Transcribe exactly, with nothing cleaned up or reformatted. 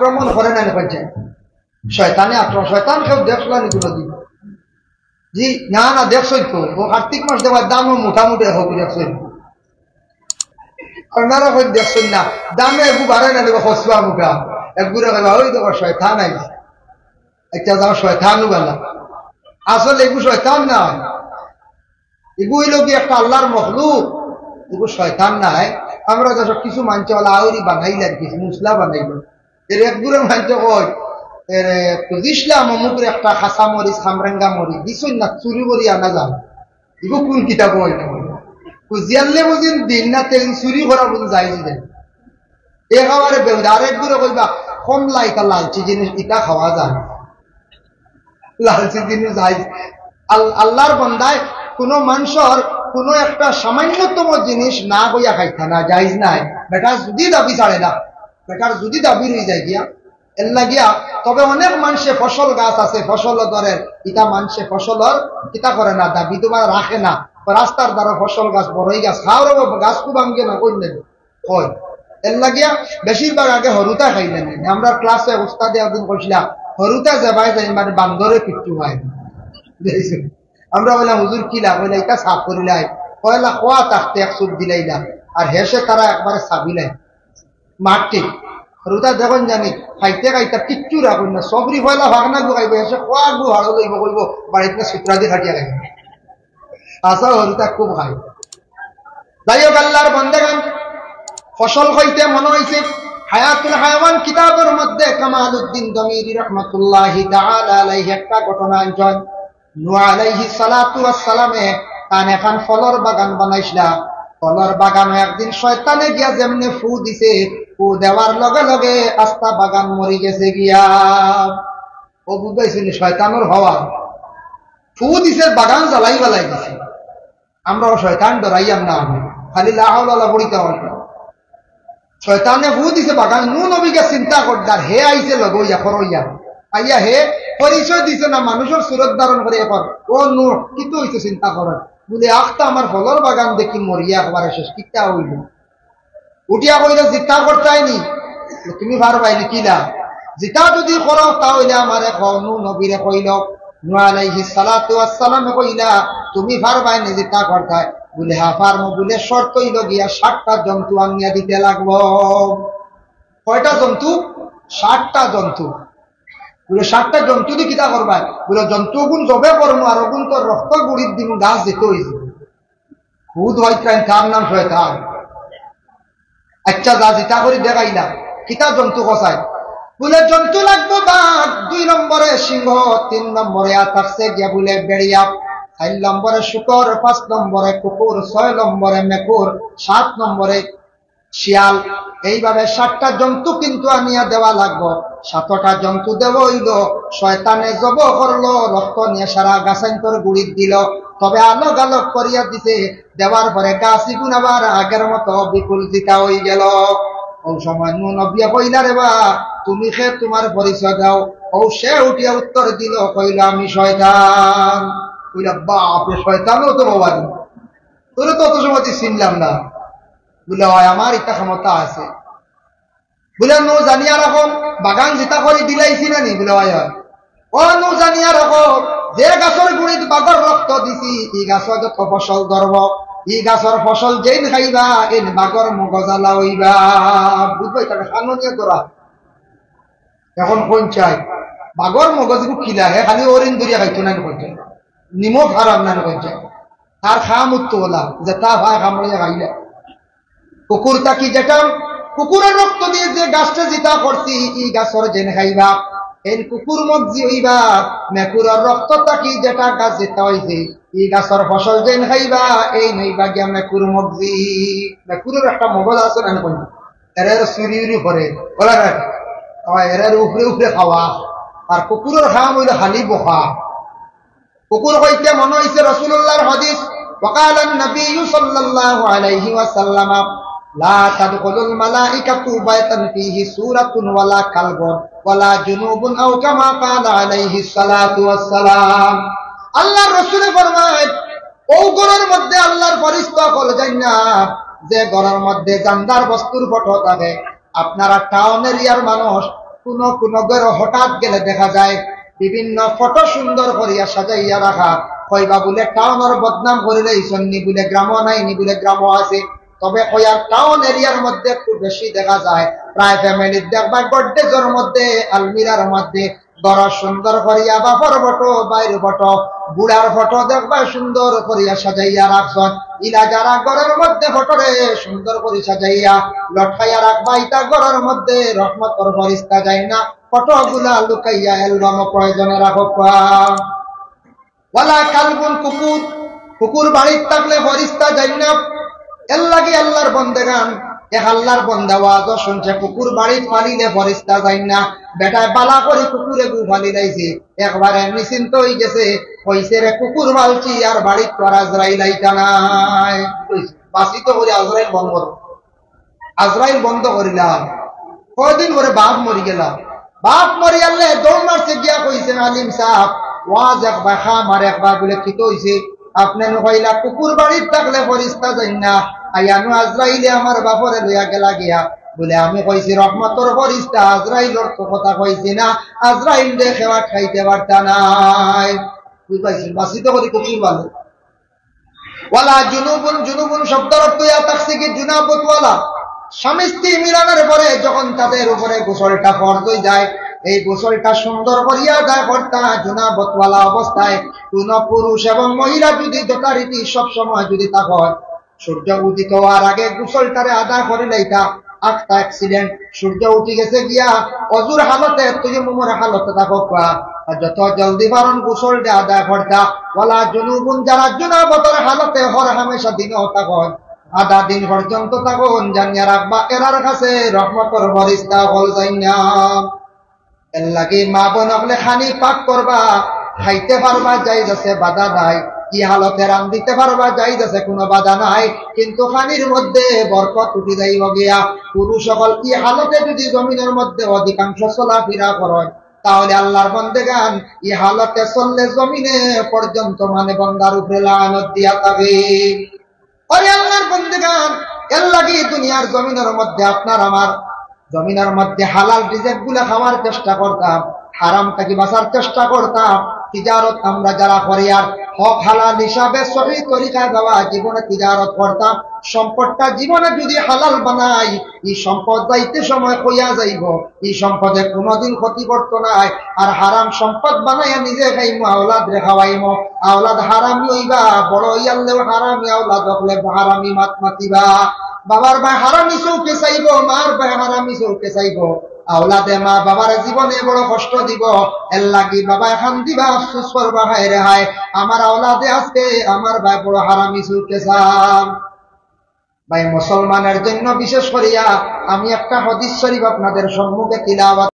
আক্রমণ করে না, কইছে শয়তানে আক্রমণ। শয়তান কেউ দেখলা নি কোনোদিন? জি না, না, দেখছইন তো, ও কার্তিক মাস দেওয়ার দামও মোটামুটি হোক, দেখছইন। আপনারা কই দেখছইন না, দামে এগু বাড়ে না, দেখো খসবা মুখা, এগুরে কইবা, "ওই দেখো শয়তান আইছে।" আচ্ছা, যাও, শয়তান বালা। আসলে এগু শয়তান না, এগু হইল কি একটা আল্লাহর মখলুক, এগু শয়তান নাই। আমরা দেশে কিছু মানছে ওলা আউরি বানাইলেন, কিছু মুসলা বানাইল। এর এক দূরে মানছে কয়, এর খুঁজিসলাম অমুকরে একটা খাসা মরিচ, খামরেঙ্গা মরিচ, দিছইন না, চুরি করি আনা যান। এগু কোন কিতাব হইল? খুঁজিয়ারলে বুঝিন দিন না, তেন চুরি করা বুঝিন যাইজ দেন। একেবারে বেহুদা। আরেক দূরে কইবা, কমলা ইটা লালচি জিনিস, ইটা খাওয়া যায় না। লালচি জিনিস জায়েজ। আল-, আল্লাহর বান্দায় কোনো মানুষর কোনো একটা সামান্যতম জিনিস না কইয়া খাইতা না, জায়েজ নাই। বেটা যদি দাবি ছাড়ে না, বেটার যদি দাবি রই যায় গিয়া, এর লাগিয়া। তবে অনেক মানুষে ফসল গাছ আছে, ফসল ধরে, ইটা মানুষে ফসলর কিতা করে না, দাবি তোমার রাখে না। রাস্তার ধারে ফসল গাছ, বড়ই গাছ, খাওয়ার গাছ খুব ভাঙ্গে না, কই নেবে? হয়। এর লাগিয়া বেশিরভাগ আগে হরুতা খাইলেন। আমরা ক্লাসে উস্তাদে একদিন কইছিলা, "হরুতা যেবায় যায়, মানে বান্দরে কিচ্ছু হয় না।" আমরা বললাম, "হুজুর, কিলা?" বলে, "এটা সাফ করিলাই।" পয়লা খোয়া থাকতে এক চুপ দিলাইলা, আর হেসে তারা একবারে সাবিলাই। মাটি। হরুতা দেখুন জানি, খাইতে খাইতে কিচ্ছু রাখুন না। সবরি পয়লা ভাগ না গুয়াইব, হেসে খোয়া গু হাড়ো লইব, কইব, "বাড়িতে না সুতরা দিয়ে খাটিয়া খাইব।" আসা হরুতা খুব খাই। যাই হোক, আল্লাহর বান্দাগান, ফসল হইতে মনে হইছে, হায়াতুল হায়াওয়ান কিতাবের মধ্যে কামালউদ্দিন দমিরি রহমতুল্লাহি তাআলা আলাইহি একটা ঘটনা আনছেন। নূহ আলাইহিস সালাতু ওয়াস সালামে তান এখান ফলর বাগান বানাইছিলা। ফলর বাগানো একদিন শয়তানে গিয়া যেমনে ফু দিছে, ফু দেওয়ার লগে লগে আস্তা বাগান মরি গেছে গিয়া। ও বুঝাইছনি শয়তানর হওয়া? ফু দিছে, বাগান জ্বালাই বালাই দিছে। আমরাও শয়তান ডরাইয়াম না, আমি খালি লা হাওলা লা পড়িতে হয়। শয়তানে ফু দিছে বাগান, নূহ নবীকে চিন্তা করদার, হে আইছে লগইয়া, করইয়া। আইয়া হে পরিচয় দিছে না, মানুষের সুরত ধারণ করে এখন, "ও নূহ, কিতা হইছে চিন্তা করের?" বলে, "আখতা আমার ফলর বাগান দেখি মরিয়া একবারে শেষ, কিতা হইল?" উঠিয়া কইল, "জিতা করতাই নি, তুমি পারবাই নি কিলা? জিতা যদি করো, তা হইলে আমারে কও।" নূহ নবীরে কইল, নূহ আলাইহিস সালাতু ওয়াস সালামে কইলা, "তুমি পারবাই নি জিতা করতাই?" বলে, "হ্যাঁ, পারমু।" বলে, "শর্ত হইল গিয়া সাতটা জন্তু আনিয়া দিতে লাগবো।" কয়টা জন্তু? সাতটা জন্তু। বলে, "সাতটা জন্তু দি কিতা করবায়?" বলে, "জন্তুগুন জবে করমু, আর ওগুন তো রক্ত গুড়িত দিমু, গাছ যেতে হইছে।" খুদ হইতরাইন, তার নাম শয়তান। আচ্ছা, যা জিতা করি দেখাইলা, কিতা জন্তু কছাই? বলে, "জন্তু লাগবো বাঘ, দুই নম্বরে সিংহ, তিন নম্বরে আতাকছে গিয়া বলে বেড়িয়া, চার নম্বরে শুকর, পাঁচ নম্বরে কুকুর, ছয় নম্বরে মেকুর, সাত নম্বরে শিয়াল।" এইভাবে সাতটা জন্তু কিন্তু আনিয়া দেওয়া লাগবো। সাতটা জন্তু দেওয়া হইল, শয়তানে জব করলো, রক্ত নিয়ে সারা গাছাইন্তর গুড়িত দিল, তবে আলোক আলোক করিয়া দিছে। দেওয়ার পরে গাছিগুন আবার আগের মতো বিপুল জিতা হই গেল। ও সময় নূহ নবিয়ে কইলা, "রে বা, তুমি কে, তোমার পরিচয় দাও।" ও সে উঠিয়া উত্তর দিল, কইল, "আমি শয়তান।" কইলা, "বাপরে, শয়তানও তো বাবা, তোরে তো অত সময় চিনলাম না।" বলে, "হয়, আমার ইতা ক্ষমতা আছে।" বলে, "নূহ জানিয়া রাখো, বাগান জিতা করি দিলাইছি না নি?" বলে, "হয়, হয়।" "ও নূহ জানিয়া রাখো, যে গাছর গুড়িত বাঘর রক্ত দিছি, ই গাছর যত ফসল ধরবো, ই গাছর ফসল যেইন খাইবা, এইন বাঘর মগজ আলা হইবা।" বুঝবায়, তাকে সামনে নিয়ে ধরা। এখন কোন চাই? বাঘর মগজ কিলা, হে খালি হরিণ ধরিয়া খাইতো না, কোন চাই? নিমক হারাম না, কোন চাই? তার খাম উত্তর ওলা, যেটা হয় খাম লইয়া খাইলা। কুকুর থাকি যেটা, কুকুরর রক্ত দিয়ে যে গাছটা জিতা করছি, ই গাছর যেইন খাইবা, এইন কুকুর মগজি হইবা। মেকুরর রক্ত থাকি যেটা গাছ জিতা হইছে, ই গাছর ফসল যেইন খাইবা, এইন হইবা গিয়া মেকুর মগজি। মেকুরর একটা মগজ আছে না, কোন? এরা এরা চুরি উরি করে, বলে না? হয়, এরা এরা উপরে উপরে খাওয়া। আর কুকুরর খাম হইল খালি বকা। কুকুর হইতে মনে হইছে রাসূলুল্লাহর হাদিস, وقال النبي صلى الله عليه وسلم، "لا تدخل الملائكة بيتا فيه سورة ولا كلب ولا جنب"، أو كما قال عليه الصلاة والسلام। আল্লাহর রাসূলে ফরমায়, "ও ঘরর মধ্যে আল্লাহর ফেরেশতা অকল যাইন না, যে ঘরর মধ্যে জানদার বস্তুর ফটো থাকে।" আপনারা টাউন এরিয়ার মানুষ, কোনো কোনো ঘরো হঠাৎ গেলে দেখা যায় বিভিন্ন ফটো সুন্দর করিয়া সাজাইয়া রাখা। কইবা বুলে টাউনর বদনাম করিলে ইসন্নি বুলে গ্রামও নাই নি, বুলে গ্রামও আছে। তবে কইয়ার টাউন এরিয়ার মধ্যে একটু বেশি দেখা যায়। প্রায় ফ্যামিলির দেখবা গডরেজর মধ্যে, আলমিরার মধ্যে ঘর সুন্দর করিয়া বাফর ফটো, ভাইর ফটো, বুড়ার ফটো দেখবা সুন্দর করিয়া সাজাইয়া রাখছন। ইলা যারা ঘরর মধ্যে ফটোরে সুন্দর করি সাজাইয়া লটকাইয়া রাখবা, ইতা ঘরর মধ্যে রহমতর ফিরিস্তা যাইন না। ফটোগুলা লুকাইয়া অ্যালবামো প্রয়োজনে রাখউক্কা। ওয়ালা কালবুন, কুকুর, কুকুর বাড়িত থাকলে ফিরিস্তা যাইন না। এরলাগি আল্লার বন্দেগান, এক আল্লার বন্দা ওয়াজও শুনছে, কুকুর বাড়িত পালিলে ফিরিস্তা যাইন না। বেটায় বালা করি কুকুর এগু পালিলাইছে, একবারে নিশ্চিন্ত অইগেছে। কইছে, "রে কুকুর পালছি, আর বাড়িত তো আর আজরাইল আইতা নায়।" কইছে, "বাঁচিত করি আজরাইল বন্ধ করো।" আজরাইল বন্ধ করিলাম। কয়দিন পরে বাপ মরি গেলা। বাপ মরি গেলে দৌড় মারছে গিয়া কইছে, "আলিম সাব, ওয়াজ একবার, কাম আরেকবার।" বুলে, "কিতা অইছে?" "আপনে নু কইলা কুকুর বাড়িত থাকলে ফিরিস্তা যাইন না, আইয়া নু আজরাইলে আমার বাপরে লইয়া গেলা গিয়া।" বুলে, "আমি কইছি রহমতর ফিরিস্তা, আজরাইলর তো কথা কইছি না, আজরাইলরে কেউ আটকাইতে পারতা নায়।" বুঝ পাইছি, বাঁচিত করি কুকুর পালে। ওয়ালা জুনুবুন, জুনুবুন শব্দর অর্থ ইয়া থাকছে কি জুনাবতওয়ালা। স্বামী স্ত্রী মিলনের পরে যখন তাদের উপরে গোসলটা ফরজ অই যায়, এই গোসলটা সুন্দর করিয়া আদায় করতা জুনাবতওয়ালা অবস্থায়। কোনো পুরুষ এবং মহিলা যদি যথারীতি সব সময় যদি তা হয়, সূর্য উদিত হওয়ার আগে গোসলটারে আদায় করিলাইতা। আখতা অ্যাক্সিডেন্ট, সূর্য উঠি গেছে গিয়া, অজুর হালতে, তায়াম্মুমর হালতে থাকউক্কা, আর যত জলদি পারইন গোসলটা আদায় করতা। ওয়ালা জুনুবুন, যারা জুনাবতর হালতে হর হামেশা দিনও থাকইন, আধা দিন পর্যন্ত থাকইন, জানিয়া রাখবা, এরার কাছে রহমতর ফিরিস্তা অকল যাইন না। এরলাগি মা বোন অকলে খানি পাক করবা, খাইতে পারবা, জায়েজ আছে, বাধা নাই। ই হালতে রান্ধিতে পারবা, জায়েজ আছে, কোনো বাধা নাই। কিন্তু খানির মধ্যে বরকত উঠি যাইব গিয়া। পুরুষ অকল ই হালতে যদি জমিনর মধ্যে অধিকাংশ চলাফিরা করইন, তাহলে আল্লার বন্দেগান ই হালতে চললে জমিনে পর্যন্ত মানে বন্দার উপরে লানত দিয়া থাকে। ওরে আল্লার বন্দেগান, এরলাগি দুনিয়ার জমিনর মধ্যে আপনার আমার জমিনর মধ্যে হালাল রিজিক গুলা খাওয়ার চেষ্টা করতাম, হারাম থাকি বাঁচার চেষ্টা করতাম। তিজারত আমরা যারা করি আর হক হালাল হিসাবে সহি তরিকায় বাবা জীবনে তিজারত করতাম, সম্পদটা জীবনে যদি হালাল বানাই, ই সম্পদ যাইতে সময় কইয়া যাইব, ই সম্পদে কোনোদিন ক্ষতি করতো নায়। আর হারাম সম্পদ বানাইয়া নিজে খাইমু, আওলাদরে খাওয়াইমু, আওলাদ হারামি অইবা, বড় অইয়ারলেও হারামি, আওলাদ অকলে হারামি মাত মাতিবা। বাবার বায় হারামি চউখে চাইব, মার বায় হারামি চউখে চাইব। আওলাদে মা বাবার জীবনে বড় কষ্ট দিব। এরলাগি বাবায় কান্দিবা, আফসোস করবা, "হায় রে হায়, আমার আওলাদে আজকে আমার বায় বড় হারামি চউখে চায়।" ভাই, মুসলমানের জন্য বিশেষ করিয়া আমি একটা হাদিস শরীফ আপনাদের সম্মুখে তিলাওয়াত